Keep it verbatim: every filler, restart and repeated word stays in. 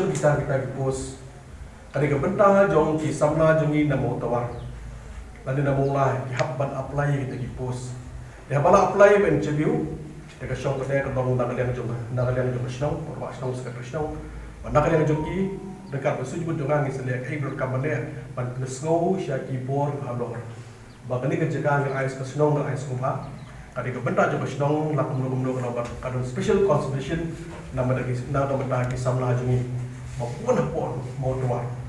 shon kita kita ki post. Ka dei ka bynta jong ki samla jong ngi na Mawtawar lane na Mawlai ki hap ban apply kita ki post. Te haba la apply ban interview, te ka shong ka dei ka long na ka liang jong na ka liang jong ka shnong, ka rangbah shnong, secretary shnong, bad na ka liang jong ki, ryngkat bad sujbut jong nga ngi sa leh kaei ba donkam ban leh ban pynsngew sha ki bor halor ba kane ka jaka ngi ai sha ka shnong, ngi ai sha ka shnong. Ka dei ka bynta jong ka shnong la kumno kumno ka long bad ka don special consideration na ka bynta ki, na ka bynta ki samla jong ngi ba bun hapoh Mawtawar.